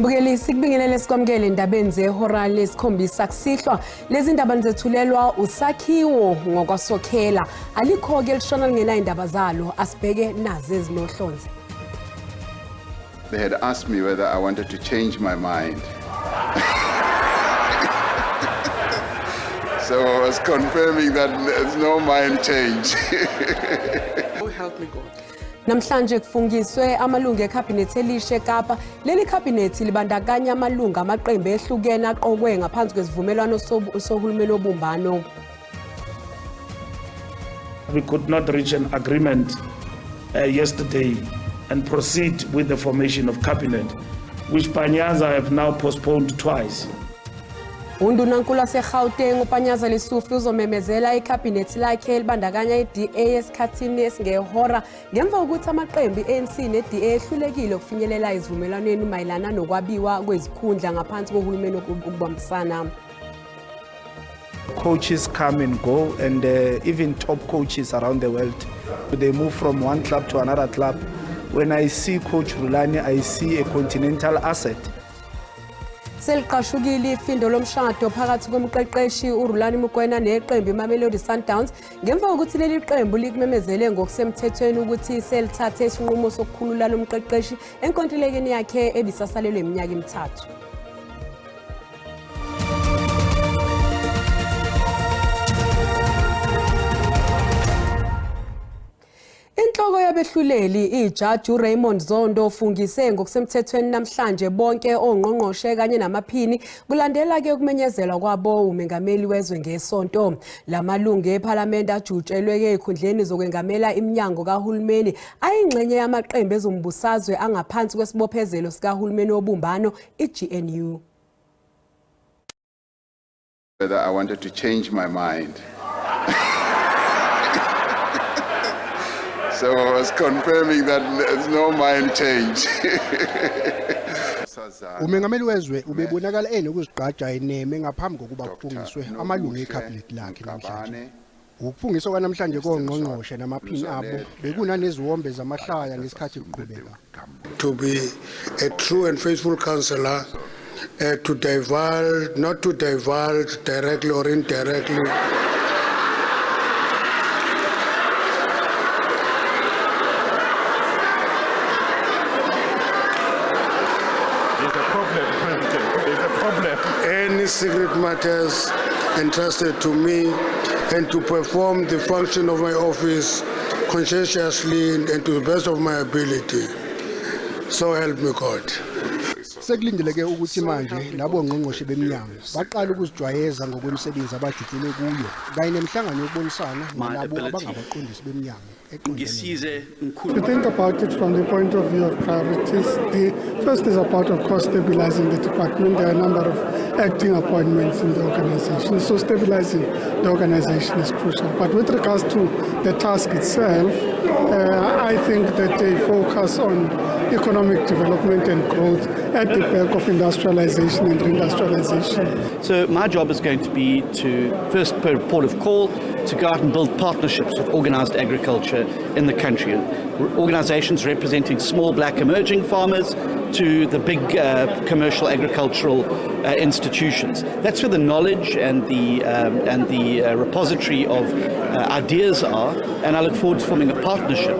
Mbukeli, sikubingelele sikwamukele endabeni zehora lesikhombisa kusihlwa. Lezi ndaba nizethulelwa usakhiwo ngokwasokhela. Alikho-ke elishona lingenayo indaba zalo, asibheke nazi ezinohlonze. They had asked me whether I wanted to change my mind. So I was confirming that there's no mind change. Oh, help me God. Namhlanje kufungiswe amalungu ekhabhinethi elisha eKapa. Leli khabhinethi libandakanya amalungu amaqembu ehlukene aqokwe ngaphansi kwesivumelwano sohulumeni wobumbano. We could not reach an agreement yesterday and proceed with the formation of cabinet, which Panyaza have now postponed twice. Undunankulu waseGauteng uPanyaza Lesufi uzomemezela ikhabhinethi lakhe elibandakanya i-DA esikhathini esingehora ngemva kokuthi amaqembu i-ANC ne-DA ehlulekile ukufinyelela ezivumelwaneni mayelana nokwabiwa kwezikhundla ngaphansi kohulumeni wokubambisana. Coaches come and go, and even top coaches around the world, they move from one club to another club. When I see Coach Rulani, I see a continental asset. Seliqashukile ifindo lomshado phakathi komqeqeshi uRulani Mokwena neqembu iMamelodi Sundowns ngemva kokuthi leli qembu likumemezele ngokusemthethweni ukuthi selithathe isinqumo sokukhulula lo mqeqeshi enkontilekeni yakhe ebisasalelwe iminyaka emithathu. Inhloko yabehluleli ijaji uRaymond Zondo ufungise ngokusemthethweni namhlanje bonke ongqongqoshe kanye namaphini kulandela-ke ukumenyezelwa kwabo umengameli wezwe ngesonto. Lamalungu ephalamende ajutshelwe-ke ezikhundleni zokwengamela iminyango kahulumeni ayingxenye yamaqembu ezombusazwe angaphansi kwesibophezelo sikahulumeni wobumbano i-GNU. Whether I wanted to change my mind. So I was confirming that there's no mind change. Umengameli wezwe ubebonakala enokuzigqaja eneme ngaphambi kokuba kufungiswe amalungu ekhabhinethi lakhe namhlanje. Ukufungiswa kwanamhlanje kongqongqoshe namaphini abo bekunaneziwombe zamahlaya ngesikhathi kuqhubeka. To be a true and faithful counselor, to divulge, not to divulge directly or indirectly. There's a problem, President. There's a problem. Any secret matters entrusted to me and to perform the function of my office conscientiously and to the best of my ability. So help me God. Sekulindeleke ukuthi manje labo ngqongqoshe beminyango baqale ukuzijwayeza ngokwemisebenzi abajutshulwe kuyo kanye nemihlangano yokubonisana nalabo abangabaqondisi beminyango eqondene. To think about it from the point of view of priorities, the first is about, of course, stabilizing the department. There are a number of acting appointments in the organization, so stabilizing the organization is crucial. But with regards to the task itself, I think that they focus on economic development and growth at the back of industrialization and reindustrialization. So my job is going to be to first port of call to go out and build partnerships with organized agriculture in the country, organizations representing small black emerging farmers to the big commercial agricultural institutions. That's where the knowledge and the repository of ideas are, and I look forward to forming a partnership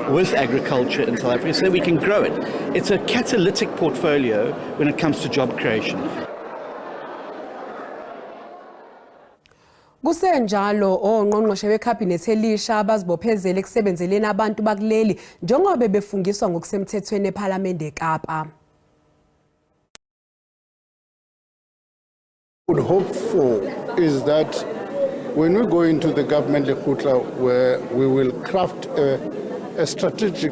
with agriculture in South Africa so that we can grow it. It's a catalytic portfolio when it comes to job creation. Kusenjalo ongqongqoshe bekhabhinethi elisha abazibophezele ekusebenzeleni abantu bakuleli njengoba bebefungiswa ngokusemthethweni ePhalamende eKapa. What we hope for is that when we go into the government lekgotla, where we will craft a strategic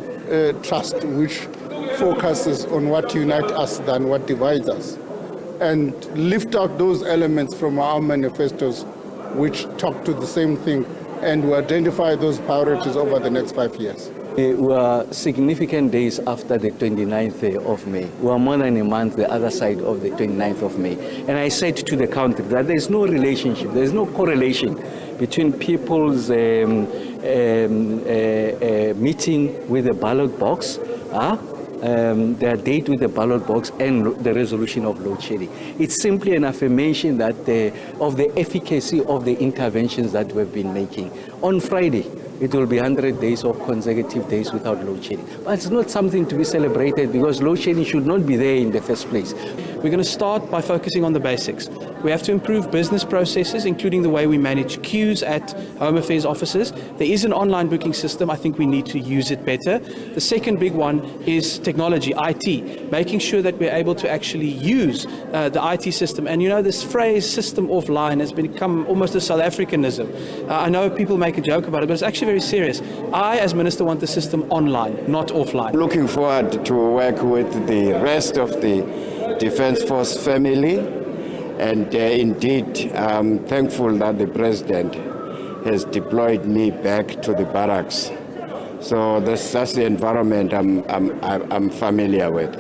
trust which focuses on what unites us than what divides us, and lift out those elements from our manifestos which talk to the same thing, and we identify those priorities over the next 5 years. We are significant days after the 29th of May. We are more than a month the other side of the 29th of May. And I said to the country that there is no relationship, there is no correlation between people's meeting with the ballot box Their date with the ballot box and the resolution of load shedding. It's simply an affirmation that of the efficacy of the interventions that we've been making. On Friday, it will be 100 days of consecutive days without load shedding. But it's not something to be celebrated because load shedding should not be there in the first place. We're going to start by focusing on the basics. We have to improve business processes, including the way we manage queues at Home Affairs offices. There is an online booking system. I think we need to use it better. The second big one is technology, IT, making sure that we're able to actually use the IT system. And this phrase system offline has become almost a South Africanism. I know people make a joke about it, but it's actually very serious. I, as minister, want the system online, not offline. Looking forward to work with the rest of the Defence Force family, and indeed I'm thankful that the President has deployed me back to the barracks. So that's the environment I'm familiar with.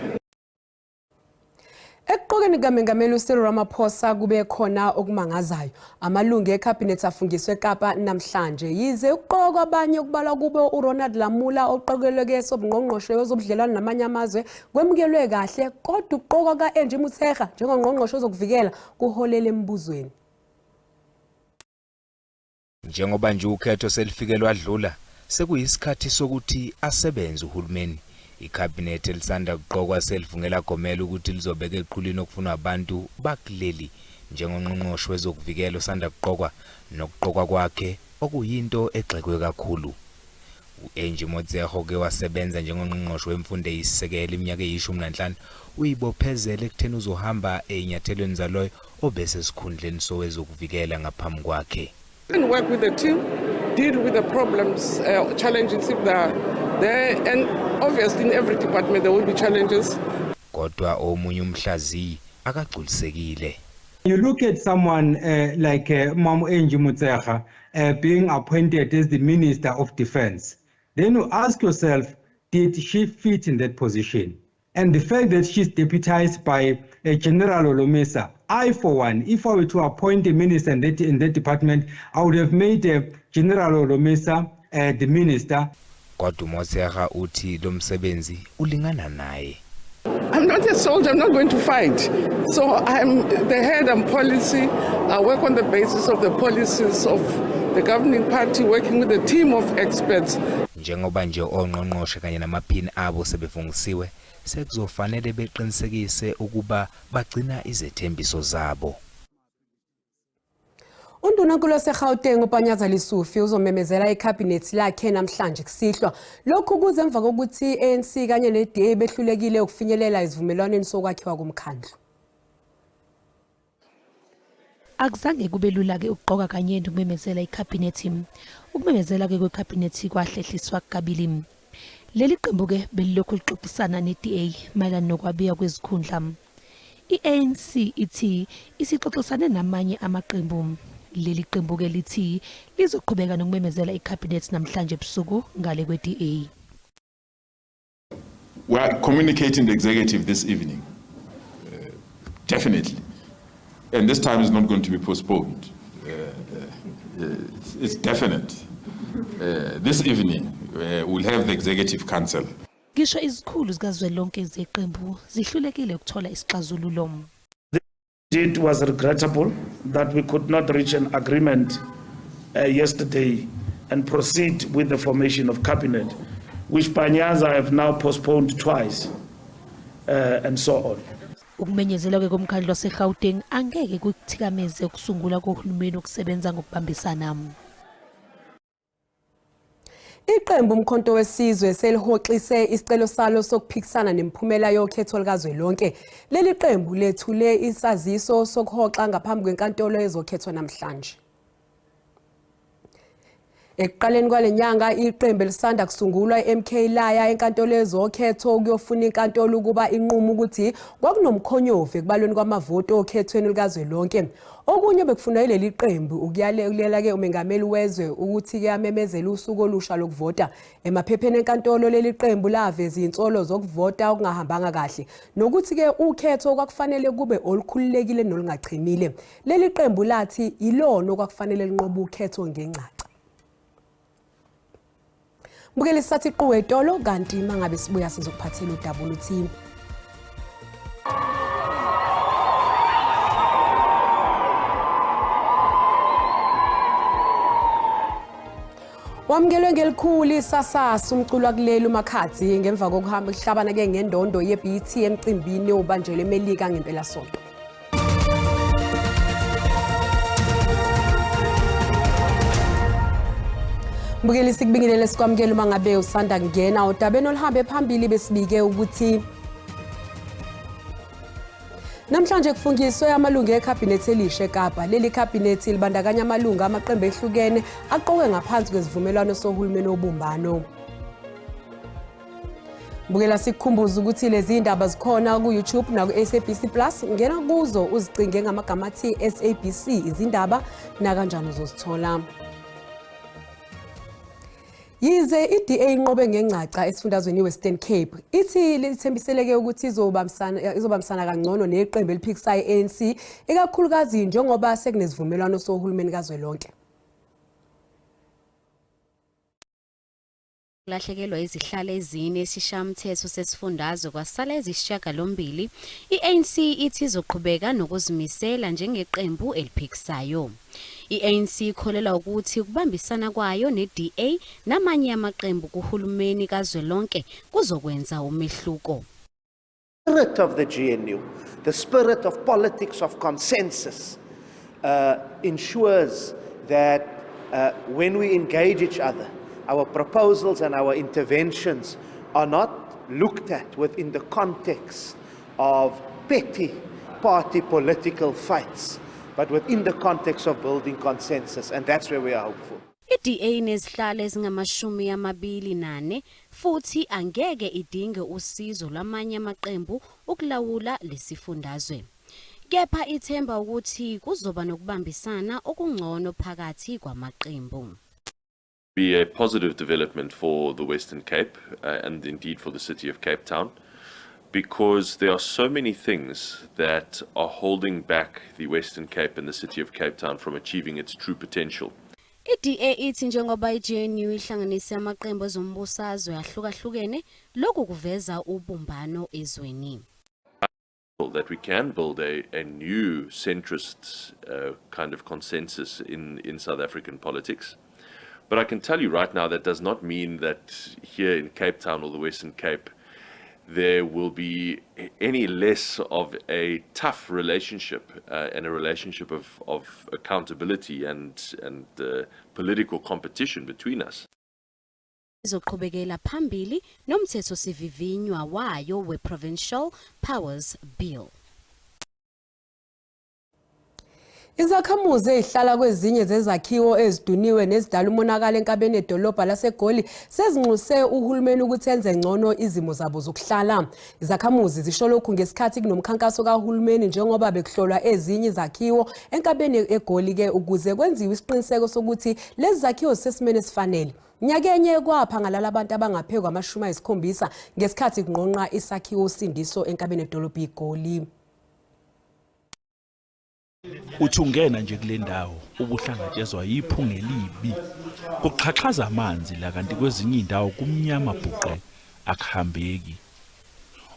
Ekuqokeni kamengameli uCyril Ramaphosa kube khona okumangazayo. Amalungu ekhabhinethi afungiswe eKapa namhlanje. Yize ukuqokwa kwabanye okubalwa kube uRonald Lamola oqokelwe sobungqongqoshe wezobudlelwano namanye amazwe kwemukelwe kahle, kodwa ukuqokwa ka-Angie Motshekga njengongqongqoshe wezokuvikela kuholele embuzweni. Njengoba nje ukhetho selifike lwadlula, sekuyisikhathi sokuthi asebenze uhulumeni. Ikhabhinethi elisanda kuqokwa selivungela gomela ukuthi lizobeka eqhulwini okufunwa abantu bakuleli njengongqongqoshe wezokuvikela osanda kuqokwa nokuqokwa kwakhe okuyinto egxekwe kakhulu. U-Angie Motshekga oke wasebenza njengongqongqoshe wemfundo eyisisekelo iminyaka eyi-15 uyibophezele ekutheni uzohamba ey'nyathelweni zaloyo obesesikhundleni sowezokuvikela ngaphambi kwakhe. And work with the team, deal with the problems, challenges if they are there, and obviously in every department there will be challenges. Kodwa omunye umhlaziyi akagculisekile. You look at someone like Mamu Angie Motshekga being appointed as the Minister of Defense. Then you ask yourself, did she fit in that position? And the fact that she's deputized by General Holomisa, I, for one, if I were to appoint a minister in that department, I would have made General Holomisa the minister. Kodwa uMotshekga uthi lo msebenzi ulingana naye. I'm not a soldier, I'm not going to fight. So I'm the head on policy. I work on the basis of the policies of the governing party, working with a team of experts. Njengoba nje ongqongqoshe kanye namaphini abo sebefungisiwe, sekuzofanele beqinisekise ukuba bagcina izethembiso zabo. Undunankulu waseGauteng uPanyaza Lesufi uzomemezela ikhabhinethi lakhe namhlanje kusihlwa. Lokhu kuze emva kokuthi i-ANC kanye ne-DA behlulekile ukufinyelela esivumelwaneni sokwakhiwa komkhandlu. Akuzange kube lula-ke ukuqoka kanye nokumemezela ikhabhinethi. Ukumemezela-ke kwekhabhinethi kwahlehliswa kabili. Leli qembu-ke belilokhu lixoxisana ne-DA mayelana nokwabiwa kwezikhundla. I-ANC ithi isixoxisane namanye amaqembu. Leli qembu-ke lithi lizoqhubeka nokumemezela ikhabhinethi namhlanje ebusuku ngale kwe-DA. We are communicating the executive this evening, definitely. And this time is not going to be postponed. It's definite. This evening, we'll have the executive council. Ngisho izikhulu zikazwelonke zeqembu zihlulekile ukuthola isixazululo. It was regrettable that we could not reach an agreement yesterday and proceed with the formation of cabinet, which Panyaza have now postponed twice, and so on. Ukumenyezelwa-ke komkhandlu waseGauteng angeke kuthikameze ukusungulwa kohulumeni okusebenza ngokubambisana. Iqembu Umkhonto Wesizwe selihoxise isicelo salo sokuphikisana nemiphumela yokhetho likazwelonke. Leli qembu lethule isaziso sokuhoxa ngaphambi kwenkantolo yezokhetho namhlanje. Ekuqaleni kwale nyanga iqembu elisanda kusungulwa iMK laya enkantolo yezokhetho ukuyofuna inkantolo ukuba inqume ukuthi kwakunomkhonyovu ekubalweni kwamavoti okhethweni likazwelonke. Okunye bekufunwa yileli qembu ukuyalela ke umengameli wezwe ukuthi ke amemezele usuku olusha lokuvota. Emaphepheni enkantolo leli qembu laveza izinsolo zokuvota okungahambanga kahle nokuthi ke ukhetho kwakufanele kube olukhululekile nolungachemile. Leli qembu lathi ilona okwakufanele linqobe ukhetho ngencaca. Mbukeli sisathi quwe etolo kanti mangabe sibuya sizokuphathela udaba oluthi Wamukelwe ngelikhulu isasasa umculo wakuleli uMakhadzi ngemva kokuhamba kuhlabana ke ngendondo ye-BET emcimbini obanjelwe eMelika ngempelasonto. Mbukeli sikubingelele sikwamukela uma ngabe usanda kungena odabeni oluhambe phambili besibike ukuthi Namhlanje kufungiswe amalungu ekhabhinethi elisha eKapa. Leli khabhinethi libandakanya amalungu amaqembu ehlukene aqokwe ngaphansi kwesivumelwano sohulumeni wobumbano. Bukela sikukhumbuza ukuthi lezi ndaba zikhona ku-YouTube naku-SABC Plus. Ngena kuzo uzicinge ngamagama athi SABC izindaba nakanjani uzozithola. Yize i-DA inqobe ngengcaca esifundazweni i-Western Cape, ithi lithembiseleke ukuthi izobambisana izobambisana kangcono neqembu eliphikisayo i-ANC, ikakhulukazi njengoba sekunezivumelwano sohulumeni kazwelonke. Kulahlekelwa izihlalo ezine esiShayamthetho sesifundazwe kwasala ezisishiyagalombili, i-ANC ithi izoqhubeka nokuzimisela njengeqembu eliphikisayo. I-ANC ikholelwa ukuthi ukubambisana kwayo ne-DA namanye amaqembu kuhulumeni kazwelonke kuzokwenza umehluko. Spirit of the GNU, the spirit of politics of consensus, ensures that when we engage each other, our proposals and our interventions are not looked at within the context of petty party political fights, but within the context of building consensus, and that's where we are hopeful. I-DA inezihlalo ezingama-24 futhi angeke idinge usizo lwamanye amaqembu ukulawula lesifundazwe. Kepha ithemba ukuthi kuzoba nokubambisana okungcono phakathi kwamaqembu. Be a positive development for the Western Cape and indeed for the city of Cape Town because there are so many things that are holding back the Western Cape and the city of Cape Town from achieving its true potential. I-DA ithi njengoba i-GNU ihlanganise amaqembu ezombusazwe ahlukahlukene, lokhu kuveza ubumbano ezweni. That we can build a new centrist kind of consensus in South African politics. But I can tell you right now that does not mean that here in Cape Town or the Western Cape there will be any less of a tough relationship and a relationship of accountability and political competition between us. Izoqhubekela phambili nomthethosivivinywa wayo we-Provincial Powers Bill. Izakhamuzi ezihlala kwezinye zezakhiwo eziduniwe nezidala umonakalo enkabeni edolobha laseGoli sezinxuse uhulumeni ukuthi enze ngcono izimo zabo zokuhlala. Izakhamuzi zisho lokhu ngesikhathi kunomkhankaso kahulumeni njengoba bekuhlolwa ezinye izakhiwo enkabeni eGoli-ke ukuze kwenziwe isiqiniseko sokuthi lezi zakhiwo zisesimeni esifanele. Nyakenye kwaphangalala abantu abangaphezu kwama-70 ngesikhathi kungqongqa isakhiwo Sindiso enkabeni edolobha iGoli. Uthi ungena nje kule ndawo ubuhlangatshezwa yiphunga elibi, kuxhaxhaza amanzi la, kanti kwezinye iy'ndawo kumnyama bhuqe, akuhambeki.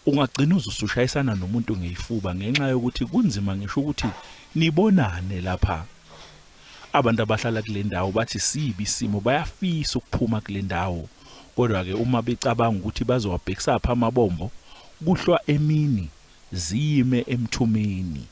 Ungagcina uze usushayisana nomuntu ngeyifuba ngenxa yokuthi kunzima ngisho ukuthi nibonane lapha. Abantu abahlala kule ndawo bathi sibi isimo, bayafisa ukuphuma kule ndawo, kodwa-ke uma becabanga ukuthi bazowabhekisaphi amabombo, kuhlwa emini ziyime emthumeni.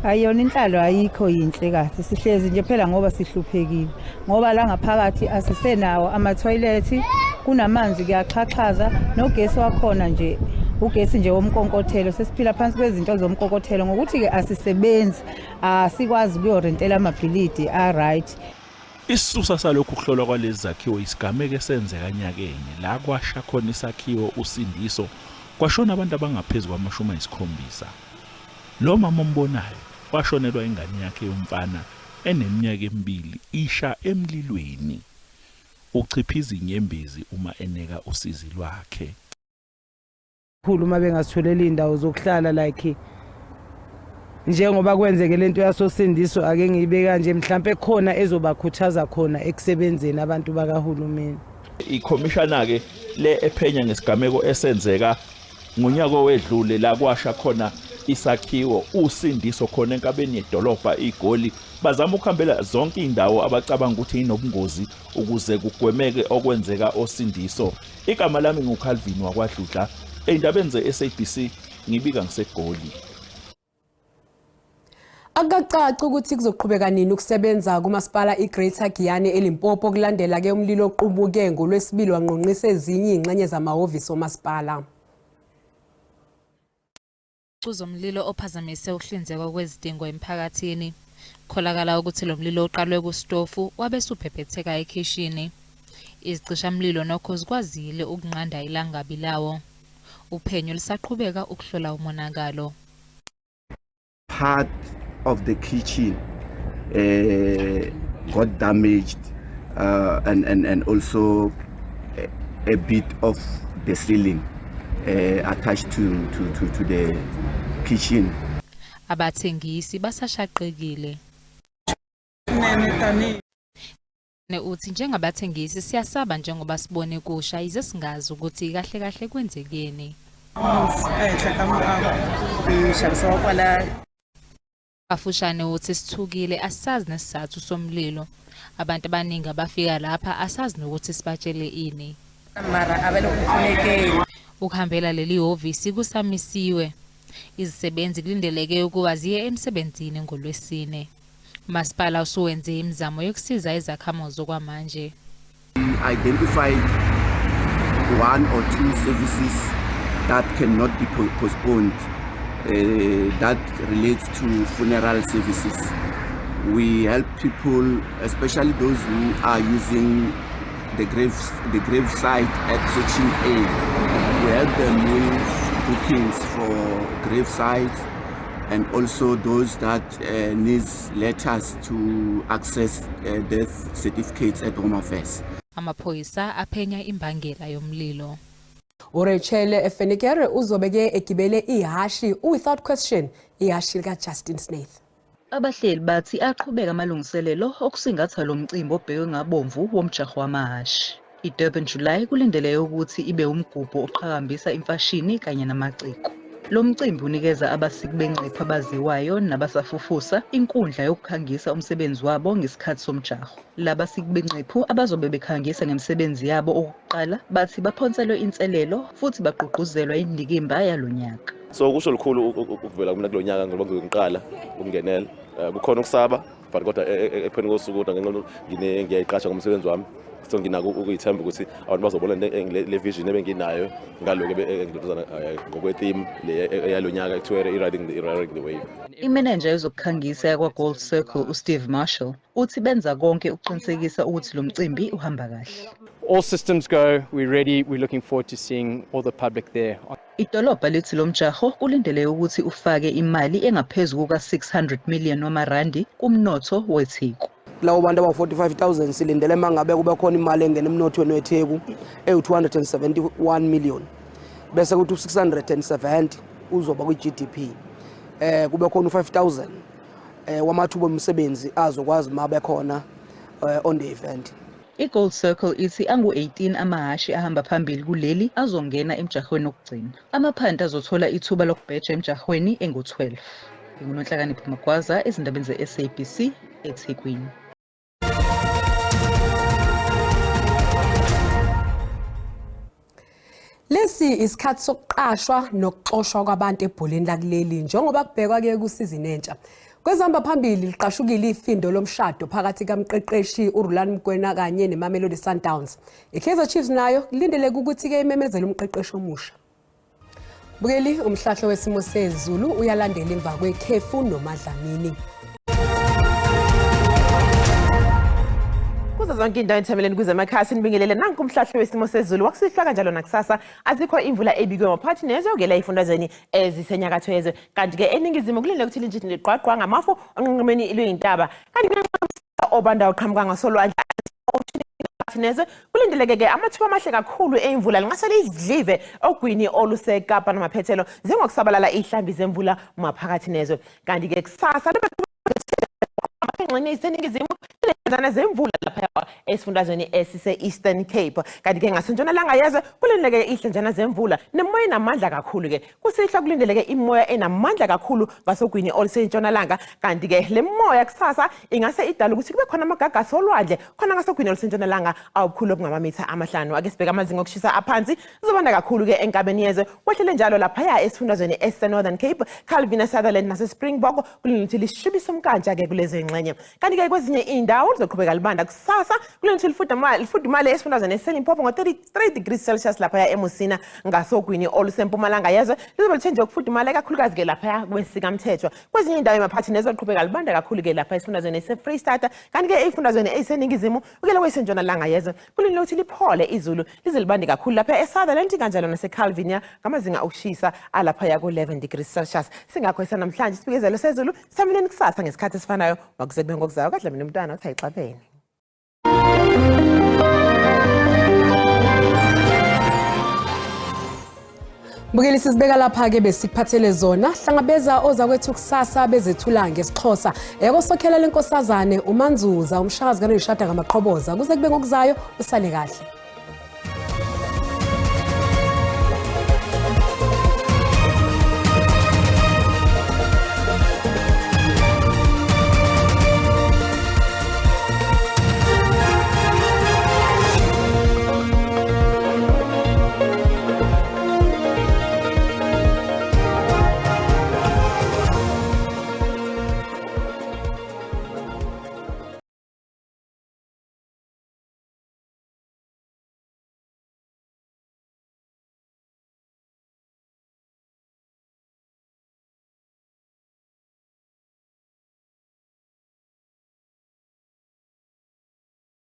Ayona inhlalo ayikho yinhle kahle, sihlezi nje phela ngoba sihluphekile, ngoba la ngaphakathi asisenawo amathoyilethi, kunamanzi kuyaxhaxhaza, nogesi wakhona nje ugesi nje womkonkothelo, sesiphila phansi kwezinto zomkonkothelo ngokuthi-ke asisebenzi, asikwazi ukuyorentela amabhilidi a-right. Isisusa salokhu kuhlolwa kwalezi zakhiwo isigameko esenzeka nyakenye la kwasha khona isakhiwo uSindiso kwashona abantu abangaphezu kwama-70. Lo mama ombonayo washonelwa ingane yakhe yomfana eneminyaka emibili isha emlilweni. Uchiphiza inyembezi uma eneka usizi lwakhe. Kakhulu uma bengasitholeli iy'ndawo zokuhlala, like njengoba kwenzeke lento yasoSindiso, ake ngiyibe kanje, mhlampe khona ezobakhuthaza khona ekusebenzeni abantu bakahulumeni. Ikhomishana-ke le ephenya ngesigameko esenzeka ngonyaka owedlule la kwasha khona isakhiwo uSindiso khona enkabeni yedolobha iGoli bazama ukuhambela zonke indawo abacabanga ukuthi inobungozi ukuze kugwemeke okwenzeka oSindiso. Igama lami nguCalvin wakwaDludla ey'ndabeni ze-SABC ngibika ngiseGoli. Akukacaci ukuthi kuzoqhubeka nini ukusebenza kumasipala iGreater Giyani eLimpopo kulandela ke umlilo oqubuke ngoLwesibili wanqonqisa ezinye izingxenye zamahhovisi omasipala. Kuzomlilo ophazamise ukuhlinzekwa kwezidingo emphakathini. Kukholakala ukuthi lo mlilo uqalwe kusitofu wabe usubhebhetheka ekhishini. Izicishamlilo nokho zikwazile ukunqanda ilangabi lawo. Uphenyo lusaqhubeka ukuhlola umonakalo. Part of the kitchen got damaged and also a bit of the ceiling attached to the kitchen. Abathengisi basashaqekile. Uthi njengabathengisi siyasaba njengoba sibone kusha yize singazi ukuthi kahle kahle kwenzekeni. Kafushane uthi sithukile asazi nesizathu somlilo. Abantu abaningi abafika lapha asazi nokuthi sibatshele ini. Ukuhambela leli hhovisi kusamisiwe. Izisebenzi kulindeleke ukuba ziye emsebenzini ngoLwesine. Umasipala usuwenze imizamo yokusiza izakhamuzi okwamanje. We identified one or two services that cannot be postponed that relates to funeral services. We help people, especially those who are using the grave site at Section A. We help them with bookings for grave sites and also those that needs letters to access death certificates at Home Affairs. Amaphoyisa aphenya imbangela yomlilo. URachel Fenekere uzobe-ke egibele ihashi u-Without Question, ihashi lika-Justin Snaith. Abahleli bathi aqhubeka amalungiselelo okusingatha lo mcimbi obhekwe ngabomvu womjaho wamahhashi. I-Durban July kulindeleke ukuthi ibe umgubho oqhakambisa imfashini kanye namaciko. Lo mcimbi unikeza abasiki bengqephu abaziwayo nabasafufusa inkundla yokukhangisa umsebenzi wabo ngesikhathi somjaho. Labasiki bengqephu abazobe bekhangisa ngemisebenzi yabo okokuqala bathi baphonselwe inselelo futhi bagqugquzelwa indikimba yalo nyaka. So kusho lukhulu ukuvela kumina kulo nyaka ngoba ngiqala ukungenela. Kukhona ukusaba but kodwa ekupheleni kosuku kodwa ngenxa ngiyayiqasha ngomsebenzi wami, so nginako ukuyithemba ukuthi abantu bazobona le vision ebenginayo ngalokhu engilokuzana ngokwe-theme le eyalo nyaka ekuthiwa i-riding the wave. Imenenja yezokukhangisa yakwa-Gold Circle uSteve Marshall uthi benza konke ukuqinisekisa ukuthi lo mcimbi uhamba kahle. All systems go, we're ready, we're looking forward to seeing all the public there. Idolobha lithi lo mjaho kulindeleke ukuthi ufake imali engaphezu kuka-600 million wamarandi kumnotho weTheku. Labo bantu abawu-45,000 silindele uma ngabe kube khona imali engena emnothweni weTheku ewu-271 million, bese kuthi u-670 uzoba kwi-GDP, kube khona u-5000 wamathuba omsebenzi azokwazi uma bekhona on the event. I-Gold Circle ithi angu-18 amahhashi ahamba phambili kuleli azongena emjahweni wokugcina. Amaphanti azothola ithuba lokubheja emjahweni engu-12. NginguNonhlakanipho Magwaza ezindabeni ze-SABC eThekwini. Lesi isikhathi sokuqashwa nokuxoshwa kwabantu ebholeni lakuleli njengoba kubhekwa ke kusizini entsha. Kwezihamba phambili liqashukile ifindo lomshado phakathi kamqeqeshi uRulani Mokwena kanye neMamelodi Sundowns. IKaizer Chiefs nayo kulindeleke ukuthi ke imemezele umqeqeshi omusha. Bukeli, umhlahlo wesimo sezulu uyalandela emva kwekhefu noMadlamini. Kuzo zonke indawo enithameleni kuzemakhasi nibingelele, nanku umhlahlo wesimo sezulu wakusihlwa kanjalo nakusasa. Azikho imvula ebikwe maphakathi nezwe ukuyela ey'fundazweni ezisenyakatho yezwe, kanti-ke eningizimu kulindele ukuthi linje liqwaqwa ngamafu onqenqemeni lwey'ntaba, kanti obandayo oqhamuka ngasolwandle phakathi nezwe kulindeleke-ke amathuba amahle kakhulu emvula lingase lidlive ogwini oluseKapa namaphethelo njengokusabalala iy'hlambi zemvula maphakathi nezwe, kanti-ke kusasa libe engxenye iseningizimu. Izihlanjana zemvula lapha esifundazweni esise-Eastern Cape. Kanti-ke ngasentshonalanga yezwe kulindeleke ihlanjana zemvula nemoya enamandla kakhulu-ke. Kusihlwa kulindeleke imoya enamandla kakhulu ngasogwini olusentshonalanga. Kanti-ke le moya kusasa ingase idale ukuthi kube khona amagagasi olwandle khona ngasogwini olusentshonalanga awubukhulu obungamamitha amahlanu. Ake sibheke amazinga okushisa aphansi. Zizobanda kakhulu-ke enkabeni yezwe. Kwehlele njalo laphaya esifundazweni esise-Northern Cape, Calvina, Sutherland nase-Springbok kulindeleke ukuthi lishubise umkantsha-ke kulezo ngxenye. Kanti-ke kwezinye iy'ndawo lizoqhubeka libanda kusasa kulento lifudumale esifundazweni esiseLimpopo ngo-33 degrees Celsius laphaya eMusina ngasogwini olusempumalanga yezwe lizobe lithe nje ukufudumala ikakhulukazi-ke laphaya kwesikamthethwa. Kwezinye iy'ndawo emaphathini ezoqhubeka libanda kakhulu-ke lapha esifundazweni eseFreyistata kanti-ke ey'fundazweni eyiseningizimu ukuyela kwesentshonalanga yezwe kulindele ukuthi liphole izulu lize libande kakhulu lapha eSutherland kanjalo naseCalvinia ngamazinga okushisa alaphaya ku-11 degrees Celsius. Singakho esanamhlanje isibikezelo sezulu Samileni kusasa ngesikhathi esifanayo makuze kube ngokuzayo kadla mina umntwana uthi ayixabene. Mbukeli sizibeka lapha-ke besikuphathele zona hlangabeza ozakwethu kusasa bezethula ngesiXhosa ekosokhela lenkosazane uManzuza umshakazi kanoyishada ngamaqhoboza kuze kube ngokuzayo usale kahle.